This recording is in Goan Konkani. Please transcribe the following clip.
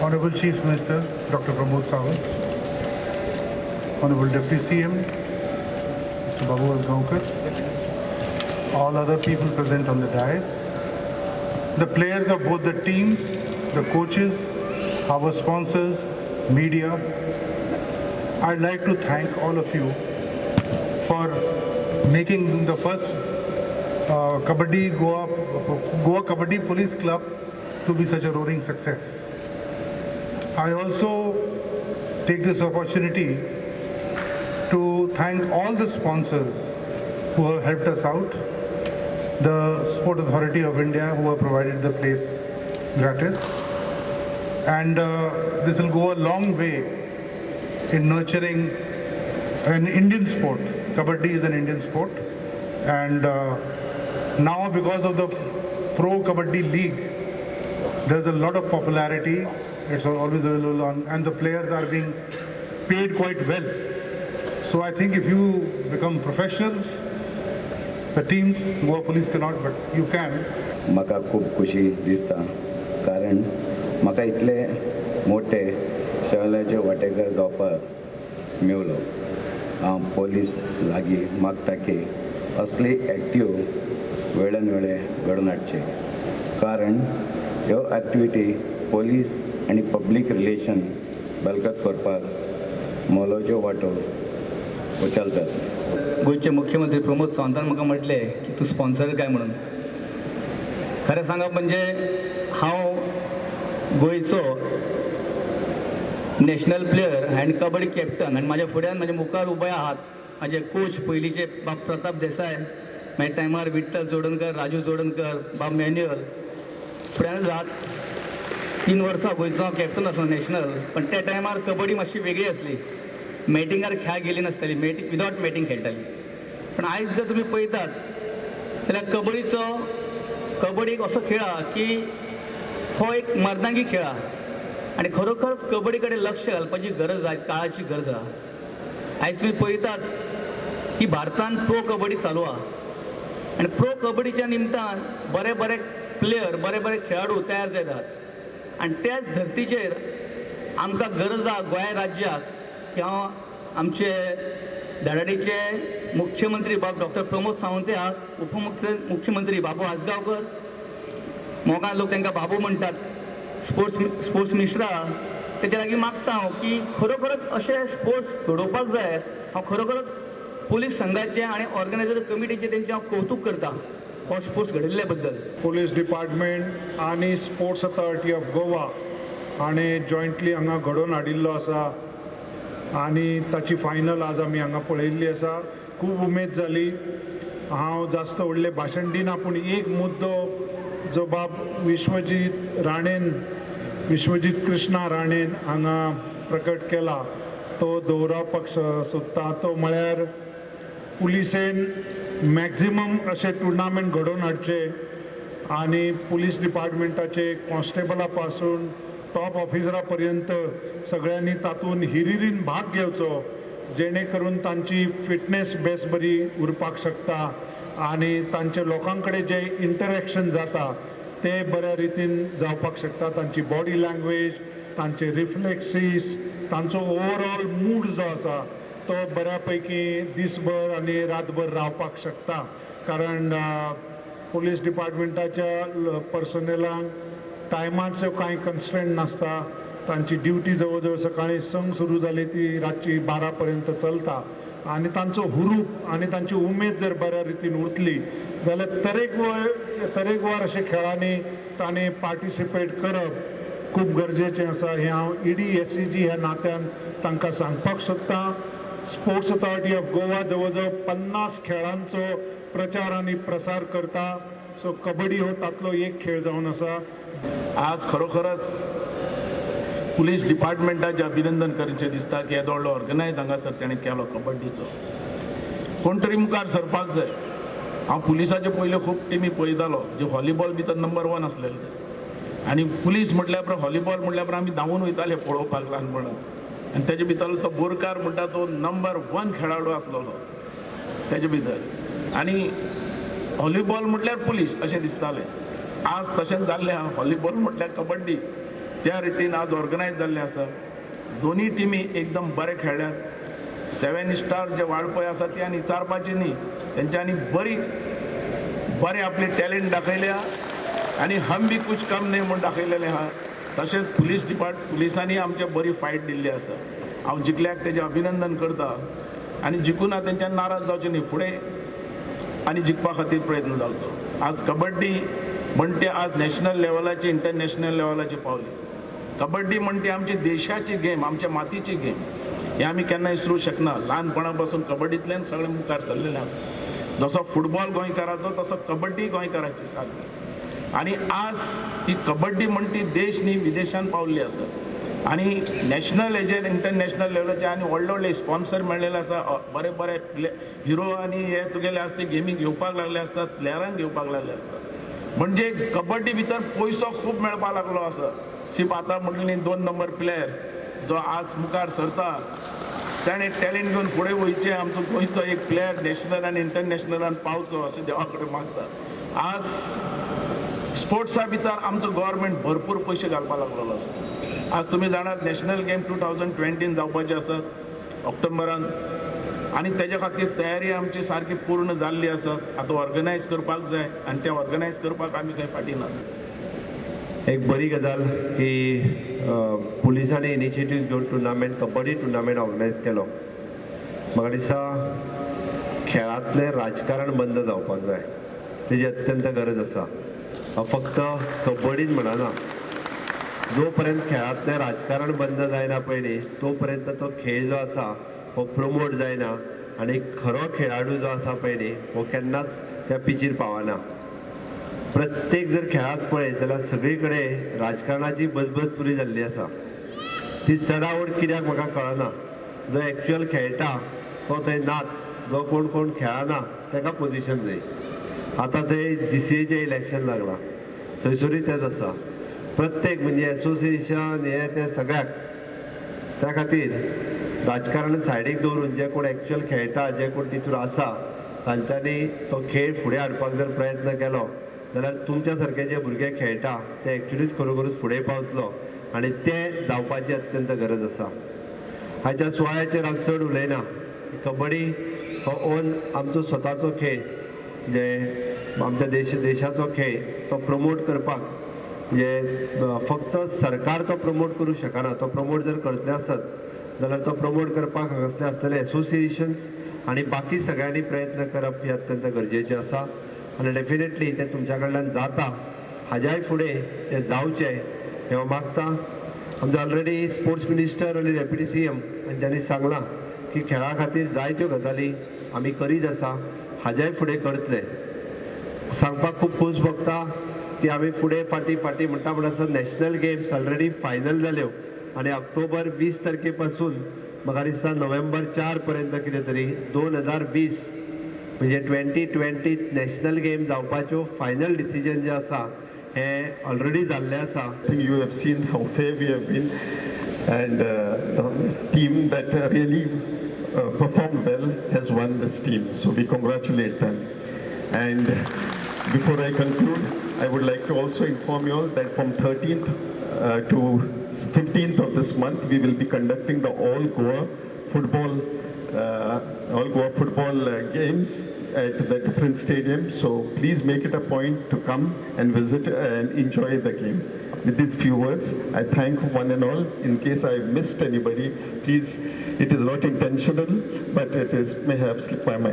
Honorable Chief Minister Dr. Pramod Sawant, Honorable Deputy CM Mr. Babu Azgaonkar, all other people present on the dais, the players of both the teams, the coaches, our sponsors, media. I'd like to thank all of you for making the first Kabaddi Goa Kabaddi Police Club to be such a roaring success. I also take this opportunity to thank all the sponsors who have helped us out, the Sport Authority of India who have provided the place gratis, and this will go a long way in nurturing an Indian sport. Kabaddi is an Indian sport, and now because of the Pro Kabaddi League, there's a lot of popularity. It's always available on, and the players are being paid quite well. So I think if you become professionals, the teams, Goa Police cannot, but you can. म्हाका खूब खुशी दिसता कारण म्हाका इतले मोठे खेळाचे वांटेकार जावपाक मेवलो. हांव पोलीस लागीं मागता की असली एक्टिव वेळान वेळे घडोवन हाडचे कारण ह्यो एक्टिविटी पोलीस आनी पब्लीक रिलेशन बलकत करपाक मोलाच्यो वांटो उचलतात. गोंयचे मुख्यमंत्री प्रमोद सावंतान म्हाका म्हटलें की तूं स्पॉन्सर काय म्हणून. खरें सांगप म्हणजे हांव गोंयचो नॅशनल प्लेयर आनी कबड्डी कॅप्टन आनी म्हाज्या फुड्यान म्हाज्या मुखार उबे आहात म्हाजे कोच पयलींचे बाब प्रताप देसाय, मागीर टायमार विठ्ठल चोडणकर, राजू चोडणकर, बाब मॅन्युअल. फुड्यान जात 3 वर्सां गोंयचो हांव कॅप्टन आसलो नॅशनल, पण त्या टायमार कबड्डी मातशी वेगळी आसली. मॅटिंगार खेळाक गेली नासताली, मॅटिंग विदावट मॅटिंग खेळटाली. पण आयज जर तुमी पळयतात जाल्यार कबड्डी एक असो खेळ आहा की हो एक मर्दांगी खेळ आहा आनी खरोखरच कबड्डी कडेन लक्ष घालपाची गरज आयज काळाची गरज आहा. आयज तुमी पळयतात की भारतांत प्रो कबड्डी चालू आहा आनी प्रो कबड्डीच्या निमतान बरे बरे प्लेयर, बरे बरे खेळाडू तयार जातात आनी त्याच धर्तीचेर आमकां गरज आहा गोंय राज्याक की हांव आमचे धडाडीचे मुख्यमंत्री बाब डॉक्टर प्रमोद सावंत आहात, उपमुख्यमंत्री बाबू आजगांवकर, मोगान लोक तांकां बाबू म्हणटात, स्पोर्ट्स मिनिस्टर आहा, तेच्या लागीं मागता हांव की खरोखरच अशे स्पोर्ट्स घडोवपाक जाय. हांव खरोखरच पुलीस संघाचें आनी ऑर्गनायझर कमिटीचें तेंचें हांव कौतूक करता हो स्पोर्ट्स घडयल्ल्या बद्दल. पोलीस डिपार्टमेंट आनी स्पोर्ट्स अथॉरिटी ऑफ गोवा हाणें जॉयंटली हांगा घडोवन हाडिल्लो आसा आनी ताची फायनल आज आमी हांगा पळयल्ली आसा. खूब उमेद जाली. हांव जास्त व्हडलें भाशण दिना, पूण एक मुद्दो जो बाब विश्वजीत कृष्णा राणेन हांगा प्रकट केला तो दवरपाक सोदता. तो म्हळ्यार पुलिसेन मॅक्झिमम अशे टुर्नामेंट घडोवन हाडचे आनी पुलीस डिपार्टमेंटाचे कॉन्स्टेबला पासून टॉप ऑफिसरा पर्यंत सगळ्यांनी तातूंत हिरिरीन भाग घेवचो, जेणे करून तांची फिटनेस बेस बरी उरपाक शकता आनी तांचे लोकां कडेन जें इंटरेक्शन जाता ते बऱ्या रितीन जावपाक शकता. तांची बॉडी लँग्वेज, तांचे रिफ्लेक्सीस, तांचो ओवरऑल मूड जो आसा तो बऱ्या पैकी दिसभर आनी रातभर रावपाक शकता. कारण पुलीस डिपार्टमेंटाच्या पर्सनेलांक टायमाचो कांय कन्स्ट्रेंट नासता. तांची ड्युटी जवळ जवळ सकाळीं 6 सुरू जाली ती रातची 12 पर्यंत चलता आनी तांचो हुरूप आनी तांची उमेद जर बऱ्या रितीन उरतली जाल्यार तरेकवार अशे खेळांनी तांणी पार्टिसिपेट करप खूब गरजेचें आसा. हें हांव E D S E जी ह्या नात्यान तांकां सांगपाक सोदतां. स्पोर्ट्स अथॉरिटी ऑफ गोवा जवळ जवळ 50 खेळांचो प्रचार आनी प्रसार करता. सो कबड्डी हो तांतलो एक खेळ जावन आसा. आज खरोखरच पुलीस डिपार्टमेंटाचें अभिनंदन करचें दिसता की येदो व्हडलो ऑर्गनायज हांगासर तेणें केलो कबड्डीचो. कोण तरी मुखार सरपाक जाय. हांव पुलिसाच्यो पयल्यो खूब टिमी पळयतालो जे व्हॉलीबॉल भितर नंबर 1 आसलेले आनी पुलीस म्हटल्या उपरांत व्हॉलीबॉल म्हटल्या उपरांत आमी धांवून वयताले पळोवपाक ल्हानपणांत. आनी तेजे भितर तो बोरकार म्हणटा तो नंबर 1 खेळाडू आसलेलो तेजे भितर. आनी व्हॉलीबॉल म्हटल्यार पुलीस अशें दिसतालें. आज तशेंच जाल्लें आहा, व्हॉलीबॉल म्हटल्यार कबड्डी त्या रितीन आज ऑर्गनायज जाल्लें आसा. दोनूय टिमी एकदम बरे खेळ्ळ्यात. 7 स्टार जे वाळपय आसा ती आनी विचारपाची न्ही, तेंच्यांनी बरी बरें आपलें टॅलंट दाखयल्या आनी हम बी कुछ कम न्ही म्हूण दाखयलेलें आहा. तशेंच पुलीस पुलिसांनी आमचे बरी फायट दिल्ली आसा. हांव जिखल्याक तेजें अभिनंदन करता आनी जिखूना तेंच्यान नाराज जावचें न्ही, फुडें आनी जिखपा खातीर प्रयत्न जावचो. आज कबड्डी म्हणटे आज नॅशनल लेवलाची इंटरनॅशनल लेवलाची पावली. कबड्डी म्हणटे आमची देशाची गेम, आमच्या मातीची गेम, हें आमी केन्ना विसरूंक शकना. ल्हानपणा पासून कबड्डींतल्यान सगळें मुखार सरलेलें आसा. जसो फुटबॉल गोंयकाराचो तसो कबड्डी गोंयकाराची सारकी. आनी आज ही कबड्डी म्हणटी देश न्ही विदेशान पावल्ली आसा आनी नॅशनल हेजेर इंटरनॅशनल लेवलाचेर आनी व्हडले व्हडले स्पॉन्सर मेळ्ळेले आसा. बरे बरे हिरो आनी हे तुगेले आसा ते गेमीक घेवपाक लागले आसतात, प्लेयरांक घेवपाक लागले आसतात. म्हणजे कबड्डी भितर पयसो खूब मेळपाक लागलो आसा. सिप आतां म्हटलें 2 नंबर प्लेयर जो आज मुखार सरता ताणें टॅलंट घेवन फुडें वयचें, आमचो गोंयचो एक प्लेयर नॅशनल आनी इंटरनॅशनलान पावचो अशें देवा कडेन मागता. आज स्पोर्ट्सा भितर आमचो गव्हर्मेंट भरपूर पयशे घालपाक लागलेलो आसा. आज तुमी जाणात नॅशनल गेम 2020 जावपाचे आसात ऑक्टोबरान आनी तेज्या खातीर तयारी आमची सारकी पूर्ण जाल्ली आसा. आतां ऑर्गनायज करपाक जाय आनी तें ऑर्गनायज करपाक आमी खंय फाटीं ना. एक बरी गजाल की पुलिसांनी इनिशिएटीव घेवन टुर्नामेंट, कबड्डी टुर्नामेंट ऑर्गनायज केलो. म्हाका दिसता खेळांतलें राजकारण बंद जावपाक जाय, तेजी अत्यंत गरज आसा. हांव फक्त कबड्डीन म्हणना, जो पर्यंत खेळांतलें राजकारण बंद जायना पयलीं तो पर्यंत तो खेळ जो आसा हो प्रमोट जायना आनी खरो खेळाडू जो आसा पयलीं हो केन्नाच त्या पिचीर पावना. प्रत्येक जर खेळांत पळयत जाल्यार सगळी कडेन राजकारणाची बजबज पुरी जाल्ली आसा. ती चडावड कित्याक म्हाका कळना. जो एक्चुअल खेळटा तो थंय नात, जो कोण कोण खेळना ताका पोजिशन जाय. आतां थंय GCAचें इलेक्शन लागलां, थंयसरूय तेंच आसा. प्रत्येक म्हणजे एसोसिएशन हें तें सगळ्याक. त्या खातीर राजकारण सायडीक दवरून जे कोण एक्चुअल खेळटा, जे कोण तितूर आसा तांच्यांनी तो खेळ फुडें हाडपाक जर प्रयत्न केलो जाल्यार तुमच्या सारके जे भुरगे खेळटा ते एक्चुअलीच खरोखरूच फुडें पावतलो आनी ते जावपाची अत्यंत गरज आसा. हाच्या सुवाळ्याचेर हांव चड उलयना. कबड्डी हो ओन आमचो स्वताचो खेळ, म्हणजे आमच्या देशाचो खेळ, तो प्रमोट करपाक म्हणजे फक्त सरकार तो प्रमोट करूं शकना. तो प्रमोट जर करतले आसत जाल्यार तो प्रमोट करपाक हांगासले आसतले एसोसिएशन्स आनी बाकी सगळ्यांनी प्रयत्न करप हे अत्यंत गरजेचें आसा. आनी डेफिनेटली तें तुमच्या कडल्यान जाता, हाज्याय फुडें तें जावचें हें हांव मागता. आमचो ऑलरेडी स्पोर्ट्स मिनिस्टर आनी डेप्युटी CM हांच्यांनी सांगलां की खेळा खातीर जायत्यो गजाली आमी करीत आसा, हाज्याय फुडें करतले. सांगपाक खूब खोस भोगता की आमी फुडें फाटीं फाटीं म्हणटा म्हणटा नॅशनल गेम्स ऑलरेडी फायनल जाल्यो आनी ऑक्टोबर 20 तारखे पासून म्हाका दिसता नोव्हेंबर 4 पर्यंत कितें तरी 2020 म्हणजे 2020 नॅशनल गेम जावपाच्यो फायनल डिसिजन जें आसा हें ऑलरेडी जाल्लें आसा. I think you have seen how fair we have been and the team that really performed well has won this team. So we congratulate them. And before I conclude, I would like to also inform you all that from 13th to 15th of this month, we will be conducting the All Goa Football games at the different stadiums. So please make it a point to come and visit and enjoy the game. With these few words, I thank one and all. In case I missed anybody, please, it is not intentional, but it is may have slipped my mind.